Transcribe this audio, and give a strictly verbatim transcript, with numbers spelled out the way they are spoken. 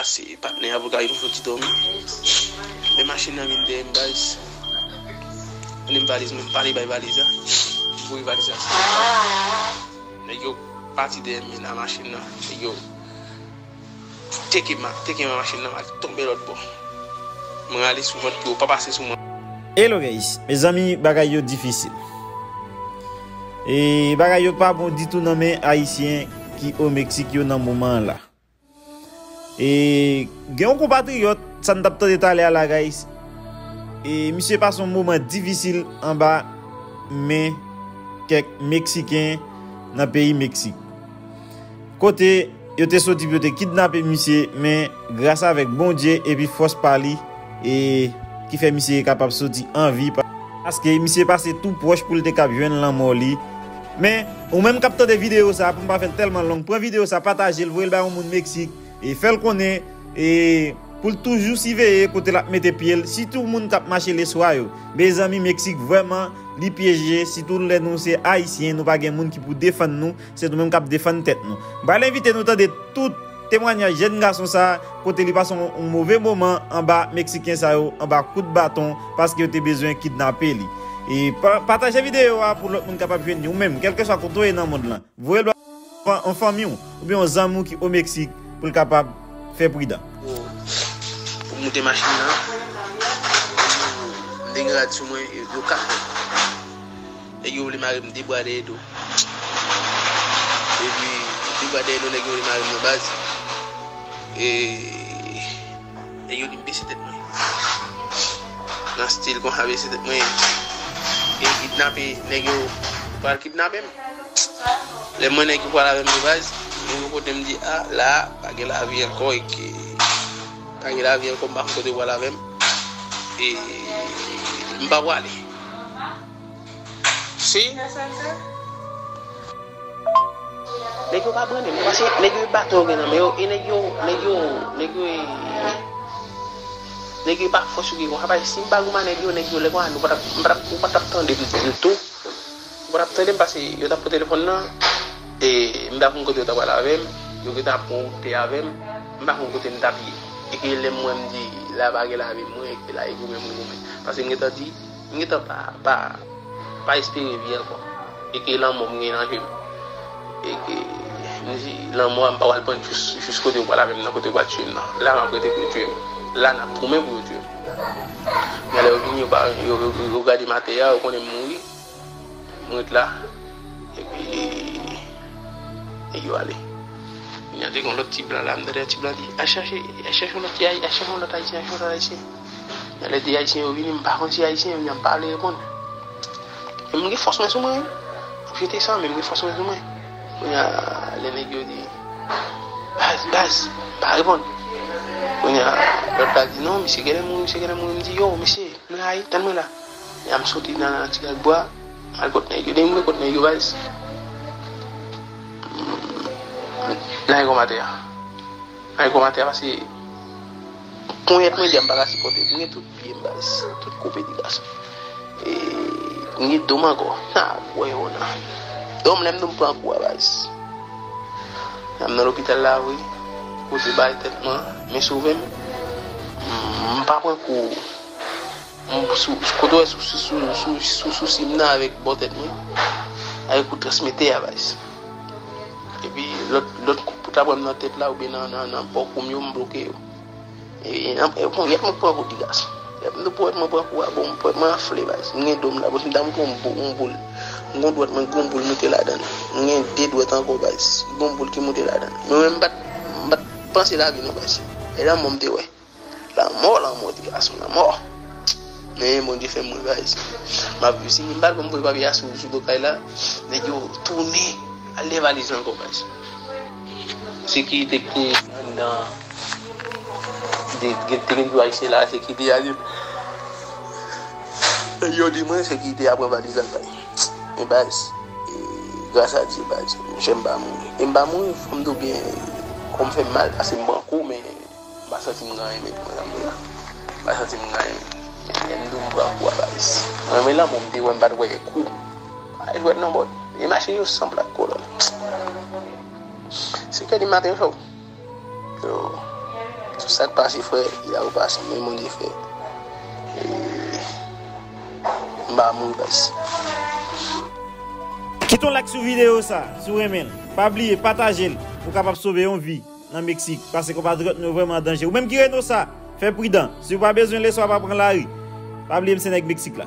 Pase patnè avoka yo soti dòmi. Men machin nan vin dèyè m baz. Vin m valiz mwen, m pale bay valiz la. M voye valiz la. Nèg yo pati dèyè m nan machin nan. Nèg yo teke ma, teke ma machin nan, m al tonbe lòt bò. Mwen rale sou vant pou yo pa pase sou mwen. Hello guys, mezanmi, bagay yo difisil. E bagay yo pa bon ditou nan men Ayisyen ki o Meksik yo nan moman an la. E gen yon konpatriyòt, sa n t ap tande talè a la, guys. E misye pase yon moman difisil anba men kèk Meksiken nan peyi Meksik. Kote yo te soti pou yo te kidnape misye, men gras avèk Bondye epi fòs pa li, e ki fè misye kapab soti an vi, pa-, paske misye pase tou pwòch pou l te kab jwenn lanmò li. Men, ou menm k ap tande videyo sa, pou m pa fè l tèlman long, pran videyo sa, pataje l, voye l bay yon moun Meksik, e fè l konnen, e pou l toujou siveye kote l ap mete pye l, sitou moun k ap mache leswa yo. Mezanmi, Meksik vrèman, li pyeje, sitou lè nou se Ayisyen, nou pa gen moun ki pou defann nou, se nou menm k ap defann tèt nou. M pral envite nou tande tout temwanyaj jèn gason sa, kote li pase yon, yon move moman anba Meksiken sa yo, anba kout baton, paske yo te bezwen kidnape li. E pa-, pataje videyo a pou lòt moun kapab jwenn li. Ou menm, kèlkeswa kote w ye nan mond lan, voye l ba yon fanmi w oubyen yon zanmi w ki o Meksik pou l kapab fè pridan. Pou, pou moute machin nan, m te gen rad sou mwen, yo, yo kap mwen. Nèg yo vle mare m de bwa dèyè do. Epi, de bwa dèyè do, nèg yo vle mare m nan baz. E, nèg yo di m bese tèt mwen. Nan stil konsa, bese tèt mwen. E kidnape, nèg yo pral kidnape m. Lè m wè nèg yo pral avè m de baz, m yon kote m di, a, la, pa gen lavi ankò, e ke pa gen lavi ankò, m pa konn kote yo pral avè m. E m pa prale. Si. Nèg yo pa brannen m, paske nèg yo e baton yo gen nan men yo, e nèg yo, nèg yo, nèg yo e, nèg yo e pa fòs yo gen konsa, paske si m pa goumen nèg yo, nèg yo lè konsa, nou pa t ap, m pa t ap, ou pa t ap tande m ditou. Ou pa t ap tande m paske yo t ap pran telefòn nan, e m pa konn kote yo t ap pral avè m, yo gentan ap pran wout pye avè m, m pa konn kote m t ap ye. E ke lè m wè m di, la pa gen lavi, mwen, e ke la e goumen, mwen goumen. Paske m gentan di, m gentan pa, pa, pa espere vi ankò. E ke lanmò m gen nan je m. E ke m di, lanmò a m pa pral pran jis, jis kote yo pral avè m nan, kote yo pral tiye m nan. La m ap rete pou yo tiye m. La n ap goumen pou yo tiye m. Men lè yo vini, yo pa, yo, yo, yo gade m atè a, yo konnen m mouri. M ret la. Epi, nèg yo ale. Kounye a te gen yon lòt ti blan la, m tande ti blan di, al chache, al chache yon lòt ti, al chache yon lòt ayisyen, al chache yon lòt ayisyen. Kounye a lè de ayisyen yo vini, m pa konn si ayisyen yo, m pa vle reponn. Men m gen fòs mwen sou mwen, wi. M ap jete san, men m gen fòs mwen sou mwen. Kounye a, lè nèg yo di, baz, baz, m pa reponn. Kounye a, lòt la di, non, misye genlè mouri, misye genlè mouri. M di, yo, mesye, m la, wi, tann mwen la. Kounye a, m soti nan, nan ti rad bwa, m al kot nèg yo. Depi m rive kot nèg yo, baz, m lage kò m atè a. M lage kò m atè a paske ponyèt mwen di a m pa ka sipòte. M gen tout pye m, baz, tout koupe ti gason. E m gen do m ankò. Ha, wè yo nan. Do m, lè m di w m pran kou a, baz. Lè m nan lopital la, wi. Kote bay tèt mwen, men sove m. M, m pa pran kou. M sou, kote w wè sou, sou, sou, sou, sou sousi m nan avèk bò tèt mwen, avèk kou transmetè a, baz. Epi lòt, lòt kou pou ta pran m nan tèt la oubyen nan, nan, nan bò kou m yo, m bloke yo. E, e, e, ponyèt mwen pran kou ti gason. Lè m di ponyèt mwen pran kou a, bon, ponyèt mwen anfle, baz. M gen do m la, bon, si m ta montre yon bo-, yon boul. M gen dwèt mwen, gen yon boul moute ladan l. M gen de dwèt ankò, baz. Gen yon boul ki moute ladan l. Mwen menm, m pa t, m pa t panse lavi non, baz. E lanmò m te wè. Lanmò, lanmò, ti gason, lanmò. Men Bondye fè m mwen, baz. M ap viv. Si m pa t bon, m voye papye a sou, sou do kay la, nèg yo tounen al lè valiz la ankò, baz. Sekirite ki te anndan, te, te, te gen dwa ayisyen la, sekirite a di m. Nèg yo di mwen, sekirite a pran valiz la al bay. Men baz, e, gras a Dye, baz, monchè, m pa mouri. E m pa mouri, fò m di w byen, kò m fè m mal, paske m pran kou, men m pa santi m gen anyen, men mwen, m la. M pa santi m gen anyen. Lè m di w m pran kou a, baz. Mwen, men lanmò m te wè, m pa t wè kou. Pa jwèt non, bòt. E machin yo san plak kolòn. Senk è di maten, yo. Yo. Sa k pase, frè? Li la ou pase, men Bondye, frè. M ba moun, guys. Kite yon like sou videyo sa, si w renmen l. Pa bliye, pataje l pou w kapab sove yon vi nan Meksik. Paske konpatriyòt nou vrèman an danje. Ou menm ki reno sa, fè pridan. Si w pa bezwen leswa, pa pran lari. Pa bliye m se nèg Meksik la.